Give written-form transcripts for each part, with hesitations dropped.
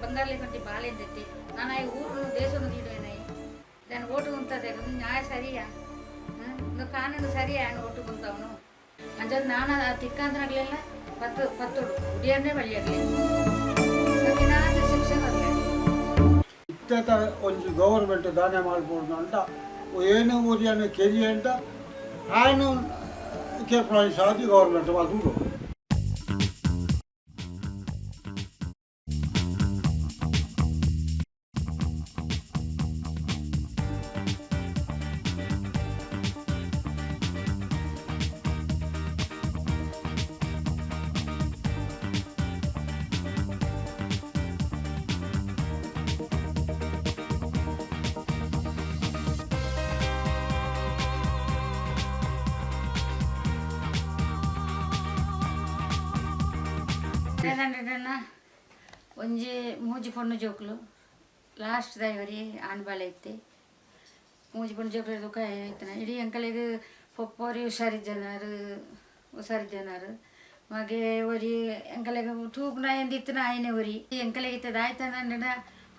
ಬಂಗಾರ್ಲೆ ಬಾಳೆಂದೆತ್ತಿ ನಾನು ಈ ಊರು ದೇಶನು ದೀಡೇನೈ దాని ಓಟು ಉಂತದೆ ನ್ಯಾಯ ಸರಿಯಾ ಇಂದು ಕಾನೂನು ಸರಿಯಾ ఆయన ಓಟು ಗುಂತವನು ಅಂಚ ನಾನು ತಿಕ್ಕಂತನಾಗ್ಲಿಲ್ಲ ಪತ್ತು ಪತ್ತೋಡು ಉಡಿಯನ್ನೇ ಬಳ್ಳಿಯಾಗಲಿ ಕಠಿಣಾದ ಶಿಕ್ಷೆ ಬರಲಿ. ಇತ್ತೆತ ಒಂಜಿ ಗೌರ್ಮೆಂಟ್ ದಾನ ಮಾಡ್ಬೋದು ಅಂತ ಏನು ಊರಿಯನ್ನು ಕೆರಿ ಅಂತ ಆನು ಕೇರ್ಪುನ ಸಾಧಿ ಗೌರ್ಮೆಂಟ್ ಮಾತು. ಏನಂದ್ರೆ ಒಂಜಿ ಮೂಜಿ ಪೊಣ್ಣು ಜೋಕುಲು, ಲಾಸ್ಟ್ ದೈವರಿ ಆಣ್ ಬಾಲೆ ಇತ್ತೆ. ಮೂಜಿ ಪೊಣ್ಣು ಜೋಕುಲು ದುಃಖ ಐತನ. ಇಡೀ ಅಂಕಲಿಗೆ ಪೊಪ್ಪೋರಿ ಹುಷಾರಿಜ್ಜನಾರು ಹುಷಾರಿಜ್ಜನಾರು ಮಗೆ ಒರಿ ಎಂಕಲೆಗ್ ತೂಪುನ ಎಂದಿತ್ತಿನ ಆಯ್ನೆ ಒರಿ ಎಂಕಲೆಗ್ ಇತ್ತೆ ದಾಯ್ತಂಡ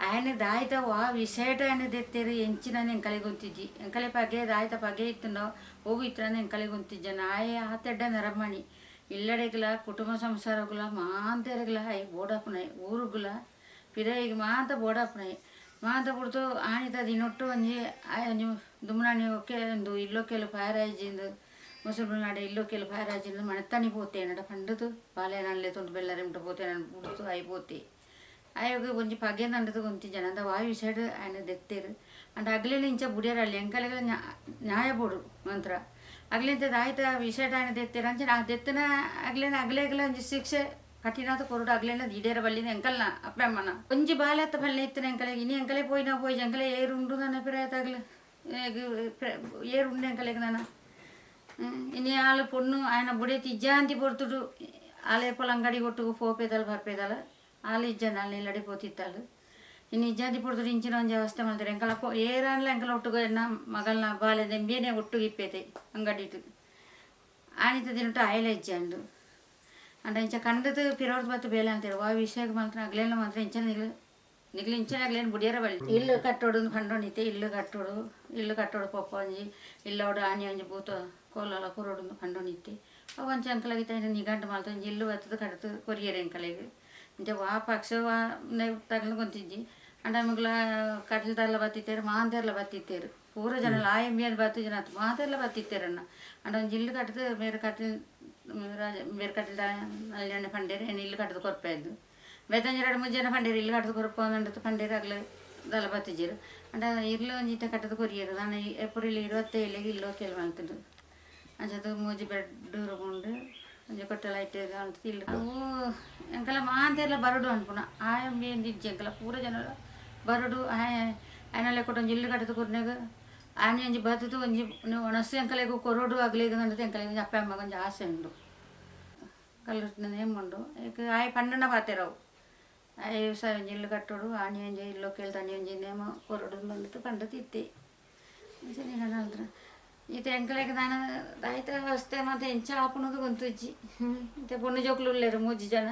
ఆయన దాయిత ವಾ ವಿಷಯಟ ఆయన ದೆತ್ತೇರು ಎಂಚಿನ ಎಂಕಲೆಗ್ ಗೊತ್ತಿಜ್ಜಿ. ಎಂಕಲೆ ಪಗೆ ದಾಯ್ತ ಪಗೆ ಇತ್ತುಂಡೋ ಹೋಗು ಇತ್ತನ ಎಂಕಲೆಗ್ ಗೊತ್ತಿಜ್ಜನ. ಆಯೆ ಆತೆಡ್ಡ ನರಮಣಿ ಇಲ್ಲಡೆಗ್ಲ ಕುಟುಂಬ ಸಂಸಾರಗುಲ ಮಾಂತೆರಗ್ಲ ಆಯ್ ಬೋಡಾಪುನಾಯ್. ಊರುಗುಲ ಪಿರಯಿಗ್ ಮಾತ ಬೋಡಾಪುನಾಯ್. ಮಾತ ಬುಡ್ದು ಆನಿತ ದಿನೊಟ್ಟು ಒಂಜಿ ಆಯ್ ಒಂಜಿ ದುಮ್ನಾಣಿ ಒಕ್ಕೆ ಒಂದು ಇಲ್ಲೊಕ್ಕೆಲು ಫಾಯರಾಯ್ಜಿಂದು ಮುಸಲ್ಮಾನ್ ನಾಡೆ ಇಲ್ಲೊಕ್ಕೆಲು ಫಾಯರಾಯ್ಜಿಂದು ಮಣತಾನಿ ಪೋತೆ ನಡ ಪಂಡದು ಬಾಲೆ ನಲ್ಲೆ ತುಂಡು ಬೆಲ್ಲರೆ ಉಂಟು ಪೋತೆ ನಾನು ಬುಡ್ತು ಆಯ್ ಪೋತೆ. ಆಯೋಗ ಒಂಜಿ ಪಗೆ ದಂಡದ ಗೊಂತಿ ಜನ ಅಂದ ವಾಯು ಸೈಡ್ ఆయన ದೆತ್ತೇರು. ಅಂಡ ಅಗ್ಲಿನ ಇಂಚ ಬುಡಿಯರಲ್ಲಿ ಎಂಕಲೆಗಳ ನ್ಯಾಯ ಬೋಡು ಮಂತ್ರ ಅಗ್ಲಿಂತ ದಾಯ್ತ ವಿಷಯ ఆయన ದೆತ್ತೇರು. ಅಂಚ ಆ ದೆತ್ತನ ಅಗ್ಲಿನ ಅಗ್ಲೇಗಲ ಒಂಜಿ ಶಿಕ್ಷೆ ಕಠಿಣಾದ ಕೊರಡು ಅಗ್ಲಿನ ಈಡೇರ ಬಲ್ಲಿನ ಎಂಕಲ್ನ ಅಪ್ಪೆ ಅಮ್ಮನ ಒಂಜಿ ಬಾಲತ್ತ ಬಲ್ಲೆ ಇತ್ತಿನ ಎಂಕಲೆ. ಇನಿ ಎಂಕಲೆ ಪೋಯಿನ ಪೋಯಿ ಎಂಕಲೆ ಏರು ಉಂಡು ನನ್ನ ಪಿರಾಯತ ಅಗ್ಲ ಏರು ಉಂಡು ಎಂಕಲೆಗ್ ನಾನ. ಇನಿ ಆಳು ಪೊಣ್ಣು ఆయన ಬುಡೇತಿ ಇಜ್ಜಾಂತಿ ಪೊರ್ತುಡು ಆಲೆ ಪೊಲ ಅಂಗಡಿ ಒಟ್ಟುಗು ಪೋಪೇದಲ್ ಬರ್ಪೇದಲ್ಲ. ಆಲು ಇಜ್ಜಂದ ಆಳು ನಿಲ್ಲಡಿ ಪೋತಿತ್ತಾಳು. ಇನ್ನು ಇಜ್ಜಾಂತಿ ಪೊರ್ತುಡು ಇಂಚಿನ ಒಂಜಿ ಅವಸ್ಥೆ ಮಲ್ತಾರೆ. ಎಂಕಲ ಏರಾನ್ಲ ಎಂಕಲ ಒಟ್ಟುಗು ಎನ್ನ ಮಗಲ್ನ ಬಾಲೆ ದೆಂಬಿಯೇ ಒಟ್ಟುಗು ಇಪ್ಪೇತೆ ಅಂಗಡಿಟು. ಆನಿತ ದಿನಟು ಆಯ್ಲೆ ಇಜ್ಜಂಡು. ಅಂಡ ಇಂಚ ಕಂಡದು ಪಿರೋರ್ದು ಬತ್ತು ಬೇಲೆ ಅಂತಾರೆ. ವಾ ವಿಷಯಕ್ಕೆ ಮಾತ್ರ ಅಗ್ಲೇನ ಮಾತ್ರ ಇಂಚ ನಿಗ್ಲು ನಿಗ್ಲು ಇಂಚಿನ ಅಗ್ಲೇನು ಬುಡಿಯರ ಬಳ್ಳಿ. ಇಲ್ಲು ಕಟ್ಟೋಡು ಪಂಡೊಂಡಿತ್ತೆ. ಇಲ್ಲು ಕಟ್ಟೋಡು ಇಲ್ಲು ಕಟ್ಟೋಡು ಪೊಪ್ಪ ಒಂಜಿ ಇಲ್ಲೋಡು ಆನಿ ಒಂಜಿ ಭೂತ ಕೋಲಲ ಕೊರೊಡು ಪಂಡೊಂಡಿತ್ತೆ. ಅವು ಒಂಚ ಅಂಕಲಾಗಿತ್ತ ನಿಗಂಟು ಮಲ್ತ ಒಂಜಿ ಇಲ್ಲು ಬತ್ತದ ಕಡ್ದು ಕೊರಿಯರ್ ಎಂಕಲೆಗ್. ಇಂಚ ವಾ ಪಕ್ಷ ವಾ ತಗಲು ಗೊಂತಿಜ್ಜಿ. ಅಂಡ ಮುಗ್ಲ ಕಟ್ಲು ತರ್ಲ ಬತ್ತಿತ್ತೇರು ಮಾಂತೆರ್ಲ ಬತ್ತಿತ್ತೇರು ಪೂರ ಜನ ಲಾಯಂಬಿಯನ್ ಬತ್ತು ಜನ ಮಾತೆರ್ಲ ಬತ್ತಿತ್ತೇರಣ್ಣ. ಅಂಡ ಒಂಜಿ ಇಲ್ಲು ಕಟ್ಟದು ಮೇರೆ ಕಟ್ಲು ರಾಜ ಬೇರೆ ಕಟ್ಲು ನಲ್ಲೆಣ್ಣೆ ಪಂಡೇರು ಏನು ಇಲ್ಲು ಕಟ್ಟದು ಕೊರ್ಪೆದ್ದು. ಬೇತೊಂಜಿ ಎರಡು ಮೂಜಿ ಜನ ಪಂಡೇರು ಇಲ್ಲು ಕಟ್ಟದು ಕೊರ್ಪ ಅಂದದ್ದು ಪಂಡೇರು ಅಗ್ಲು ದಲ ಬತ್ತಿಜೆರು. ಅಂಡ ಇಲ್ಲು ಒಂಜಿ ಇತ್ತೆ ಕಟ್ಟದು ಕೊರಿಯರು. ದಾನ ಏಪ್ರಿಲ್ 27ಗ್ ಇಲ್ಲು ಕೆಲ್ ಮಲ್ತುಂಡು. ಅಂಚದ ಮೂಜಿ ಬೆಡ್ ಉಂಡು, ಒಂಜಿ ಕೊಟ್ಟಲ ಐಟ್ ಇಲ್ಲು. ಅವು ಎಂಕಲ ಮಾಂತೆರ್ಲ ಬರಡು ಅನ್ಪುನ ಆಯ್ ಇಜ್ಜಿ. ಎಂಕಲ ಪೂರ ಜನ ಬರಡು. ಆಯ್ ಆಯ್ನಲ್ಲೇ ಕೊಟ್ಟು ಒಂಜಿ ಇಲ್ಲು ಕಟ್ಟದು ಕೊರ್ನೆಗ್ ಆನೆ ಒಂಜಿ ಬತ್ತದು ಒಂಜಿ ಒಣಸು ಎಂಕಲೆಗ್ ಕೊರೊಡು ಅಗ್ಲೆಗ್ ಅಂದದ್ದು ಎಂಕಲೆಗ್ ಒಂಜಿ ಅಪ್ಪೆ ಅಮ್ಮಗ್ ಒಂಜಿ ಆಸೆ ಉಂಡು. ಕಲ್ಲುರ್ಟಿನ ನೇಮ್ ಉಂಡು. ಏಕ್ ಆಯ್ ಪಂಡನ ಪಾತೆರವು ಆಯ್ ವ್ಯವಸಾಯ ಒಂಜಿ ಇಲ್ಲು ಕಟ್ಟೋಡು ಆಣಿ ಒಂಜಿ ಇಲ್ಲು ಕೇಳ್ತಾನೆ ಒಂಜಿ ನೇಮ ಕೊರೊಡು ಬಂದಿತ್ತು ಪಂಡದು ಇತ್ತೆ. ಅಂಚನೆ ಇತ್ತೆ ಎಂಕಲೆಗ್ ದಾನ ದಾಯ್ತ ಅವಸ್ಥೆ ಮತ್ತೆ ಎಂಚ ಆಪುನದು ಗೊಂತುಜ್ಜಿ. ಇತ್ತೆ ಪೊಣ್ಣು ಜೋಕುಲು ಉಲ್ಲೆರ್ ಮೂಜಿ ಜನ.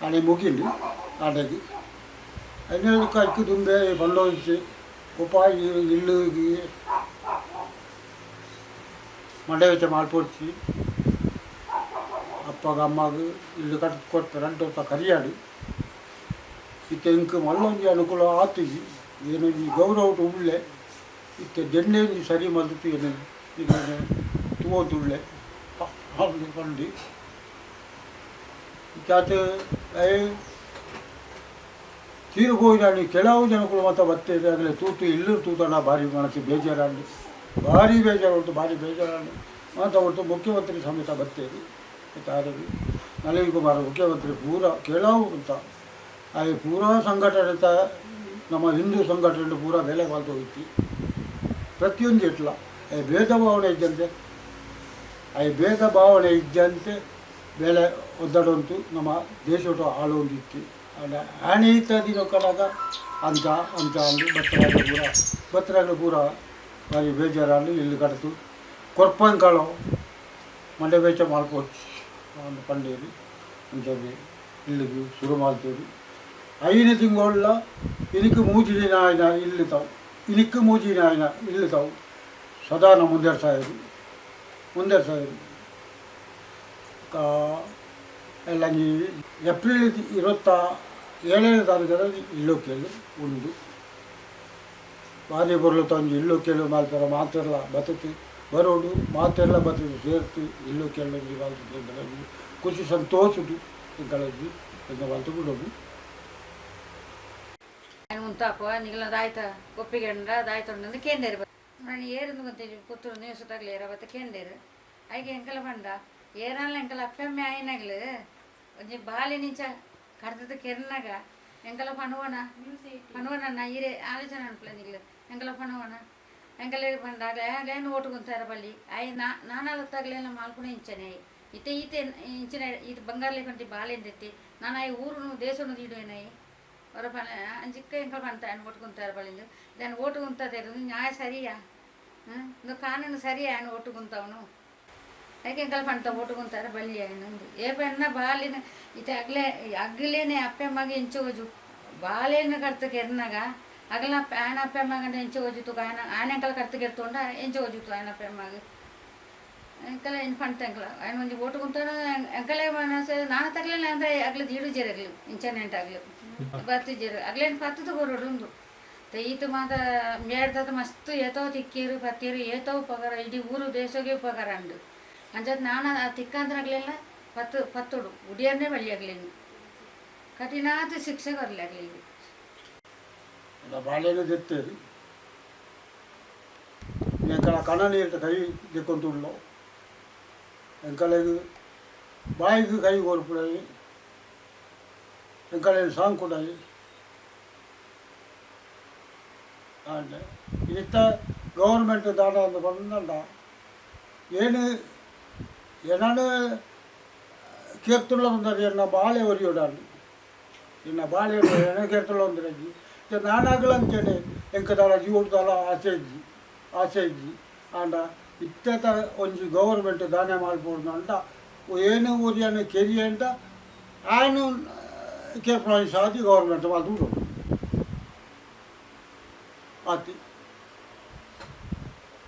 ಆನೆ ಮುಗಿಂಡು ಆಟಕ್ಕೆ ಐನ ಕೈಕು ದುಂಬೆ ಬಂಡೋಂಚಿ ಉಪಾಯ ಇಲ್ಲು ಮಂಡೆ ವೆಚ್ಚ ಮಾಲ್ಪೊಡ್ಚಿ ಅಪ್ಪಗ ಅಮ್ಮಗ ಇಲ್ಲು ಕಟ್ ಕೊಟ್ಟು ರಂಟು ವರ್ಷ ಕರಿಯಾಡು. ಇತ್ತೆ ಇಂಕ್ ಮಲ್ಲೊಂಜಿ ಅನುಕೂಲ ಆತಿಜಿ. ಏನೊಂಜಿ ಗೌರವ ಉಳ್ಳೆ. ಇತ್ತೆ ಜೆಣ್ಣೆ ಒಂಜಿ ಸರಿ ಮಲ್ತು ಏನು ತೂವೊಂದುಳ್ಳೆ ಪಂಡಿ. ಇತ್ತೆ ತೀರು ಪೋಯಿನಾಂಡ ಕೆಲವು ಜನಕುಲು ಮಾತ ಬತ್ತೇರು. ಆಗಲೇ ತೂತು ಇಲ್ಲು ತೂತಣ ಭಾರಿ ಮನಸ್ಸು ಬೇಜಾರಾಂಡು, ಭಾರಿ ಬೇಜಾರು ಉಂಟು, ಭಾರಿ ಬೇಜಾರಾಂಡು. ಮಾತ ಒಟ್ಟು ಮುಖ್ಯಮಂತ್ರಿ ಸಮೇತ ಬತ್ತೇರು. ಆರೆಗ್ ನಳಿನ್ ಕುಮಾರ್ ಮುಖ್ಯಮಂತ್ರಿ ಪೂರ ಕೆಲವು ಅಂತ ಆಯೆ ಪೂರಾ ಸಂಘಟನೆ ನಮ್ಮ ಹಿಂದೂ ಸಂಘಟನೆ ಪೂರ ಬೇಲೆ ಮಲ್ತ್ ಹೋಯ್ತಿ. ಪ್ರತಿಯೊಂದು ಇಟ್ಲ ಆಯೆ ಭೇದ ಭಾವನೆ ಇದ್ದಂತೆ, ಆಯೆ ಭೇದ ಭಾವನೆ ಇದ್ದಂತೆ ಬೇಲೆ ಒದ್ದಡೊಂತು ನಮ್ಮ ದೇಶದ ಆಳೊಂದಿತ್ತು. ಆಂಡ ಆಣೀತ ದಿನೊಕ್ಕಲಾಗ ಅಂಚ ಅಂಚ ಅಂದು ಬತ್ತರಾಗ ಪೂರ ಬತ್ತರಾಗ ಪೂರ ಬಾರಿ ಬೇಜಾರಾಂಡ್. ಇಲ್ಲು ಕಡತು ಕೊರ್ಪಂಕಾಳೋ ಮಂಡೆ ಬೇಚ ಮಲ್ಪೊಚ್ಚಿ ಅಂದ್ ಪಂಡೇರಿ. ಅಂಚನೆ ಇಲ್ಲುಗು ಸುರು ಮಲ್ತೇರಿ. 5 ತಿಂಗೊಳ್ಳ ಇನಿಕ್ ಮೂಜಿ ದಿನ ಆಯಿನ ಇಲ್ಲು ತಾವು, ಇನಿಕ್ ಮೂಜಿ ದಿನ ಆಯಿನ ಇಲ್ಲು ತಾವು ಸದಾನ ಮುಂದೆರ್ಸಾಯರು ಮುಂದೆರ್ಸಾಯರು. ಎಲ್ಲಂಜಿ ಏಪ್ರಿಲ್ 27ನೇ ತಾರೀಕು ಇಲ್ಲೊಕ್ಕೆಲು ಉಂಡು. ಬಾರಿ ಪೊರ್ಲುತ ಒಂಜಿ ಇಲ್ಲೊಕ್ಕೆಲು ಮಲ್ಪೆರ ಮಾತೆರ್ಲ ಬತ್ತುದು ಬರೋಡು, ಮಾತೆರ್ಲ ಬತ್ತುದು ಸೇರ್ತು ಇಲ್ಲೊಕ್ಕೆಲು ಒಂಜಿ ಮಲ್ತುದು ಖುಷಿ ಸಂತೋಷಡು ಎಂಕಲೊಂಜಿ ಎಂಕ ಮಲ್ತ್ ಬುಡೊಡು. ಉಂತಾಪ ನಿಗಲ ದಾಯ್ತ ಒಪ್ಪಿಗೆಂಡ ದಾಯ್ತ ಉಂಡು ಕೇಂದೇರು. ನಾನು ಏರಿಂದು ಗೊತ್ತೇಜಿ ಪುತ್ತೂರು ನ್ಯೂಸ್ ತಗಲೇರ ಬತ್ತ ಕೇಂದೇರು. ಐಗೆ ಎಂಕಲ ಪಂಡ ಏರಲ್ಲ ಎಂಕಲ ಅಪ್ಪೆಮ್ಮೆ ಆಯಿನಗ್ಲು ಒಂಜಿ ಬಾಲೆ ನಿಂಚ ಕಡ್ದದ ಕೆರ್ನಾಗ ಎಂಕಲ ಪಣುವನ ಪಣುವನ ಈರೆ ಆಲೋಚನೆ ಅನ್ಪಲ ನಿಗ್ಲು ಎಂಕಲ ಪಣುವನ ಎಂಕಲ ಪಂಡ ಆಗಲೇನು ಓಟು ಗುಂತಾರ ಬಲ್ಲಿ ಆಯ್ ನಾನಾಲತ್ತಾಗಲೇನ ಮಾಲ್ಪುಣ ಇಂಚನೆ ಇತ್ತೆ ಈತೆ ಇಂಚಿನ ಈತ ಬಂಗಾರ ಲೇಕೊಂಟಿ ಬಾಲೆಂದೆತ್ತಿ ನಾನು ಆಯ್ ಊರುನು ದೇಶನು ದೀಡುವೆನಾಯಿ ಹೊರ ಪಣ ಅಂಚಿಕ್ಕ ಎಂಕಲ್ ಪಂತ ఆయన ಓಟು ಗುಂತಾರ ಬಲ್ಲಿಂದು దాన్ని ಓಟು ಗುಂತದೇರು ನ್ಯಾಯ ಸರಿಯಾ ಇಂದು ಕಾನೂನು ಸರಿಯಾ ఆయన ಓಟು ಗುಂತವನು ಅದಕ್ಕೆ ಎಂಕಲ್ ಪಂತ ಓಟು ಗುಂತಾರ ಬಲ್ಲಿ ఆయన ఏ పన్న బాలిన ಇತ್ತೆ ಅಗ್ಲೆ ಅಗ್ಲೇನೆ ಅಪ್ಪೆ ಮಗ ಇಂಚೋಜು ಬಾಲೇನ ಕರ್ತಕ್ಕೆ ಎರ್ನಾಗ ಅಗಲ ఆయన ಅಪ್ಪೆ ಮಗಂಡ ಎಂಚೋಜುತು ఆయన ఆయన ಎಂಕಲ್ ಕರ್ತಕ್ಕೆ ಎರ್ತುಂಡ ಎಂಚೋಜುತು ఆయన ಅಪ್ಪೆ ಮಗ ಎಂಕಲ ಏನು ಪಂತ ಎಂಕಲ ఆయన ಒಂಜಿ ಓಟು ಗುಂತಾನ ಎಂಕಲೇ ಮನಸ್ಸು ನಾನು ತಗಲಿಲ್ಲ ಅಂದ್ರೆ ಅಗ್ಲ ದೀಡು ಜೇರಗ್ಲು ಇಂಚನೆಂಟ್ ಆಗ್ಲು ಬತ್ತಿಜೇರು ಅಗ್ಲೇನು ಪತ್ತದ ಕೊರಡು ಉಂದು ಈತ ಮಾತ ಮೇಡ್ದದ ಮಸ್ತ್ ಏತೋ ತಿಕ್ಕೀರು ಪತ್ತೀರು ಏತೋ ಉಪಕಾರ ಇಡೀ ಊರು ದೇಶಕ್ಕೆ ಉಪಕಾರ ಅಂಡು. ಅಂಚತ್ ನಾನು ಆ ತಿಕ್ಕಂದ್ರಾಗ್ಲಿಲ್ಲ ಪತ್ತು ಪತ್ತುಡು ಉಡಿಯನ್ನೇ ಬಳ್ಳಿ ಆಗ್ಲಿಲ್ಲ ಕಠಿಣಾದ ಶಿಕ್ಷೆ ಕೊರಲಿ ಆಗ್ಲಿ. ಬಾಳೆನೂ ದೆತ್ತೇರಿ ಎಂಕಲ ಕಣ ನೀರು ಕೈ ದಿಕ್ಕೊಂತುಳ್ಳೋ ಎಂಕಲೆಗ್ ಬಾಯಿಗೆ ಕೈ ಕೊರ್ಪುಡಾಯಿ ಎಂಕಲೆಗ್ ಸಾಂಕುಡಾಯಿ. ಆಂಡ ಇತ್ತ ಗೌರ್ಮೆಂಟ್ ದಾದ ಅಂದ್ ಪಂಡ ಏನು ಎನನ್ ಕೇರ್ತುಳ್ಳ ಬಂದರೆ ಎನ್ನ ಬಾಳೆ ಒರಿಯೋಡಾಂಡ್ ಎನ್ನ ಬಾಳೆ ಎನ ಕೇರ್ತುಳ್ಳ ಒಂದರಜ್ಜಿ ನಾನಾಗಲ ಅಂಚನೆ ಎಂಕ ದಾಲ ಜೀವೊಡು ದಾಲ ಆಸೆ ಇಜ್ಜಿ ಆಸೆ ಇಜ್ಜಿ. ಆಂಡ ಇತ್ತೆತ ಒಂಜಿ ಗೌರ್ಮೆಂಟ್ ದಾನೆ ಮಲ್ಪೊಡು ಅಂಡ ಏನು ಒರಿಯನ ಕೆರಿಯಂಡ ಆನು ಕೇರ್ಪುನ ಸಾದಿ ಗೌರ್ಮೆಂಟ್ ಮಲ್ತ್ ಬುಡೊಡು ಆತೆ.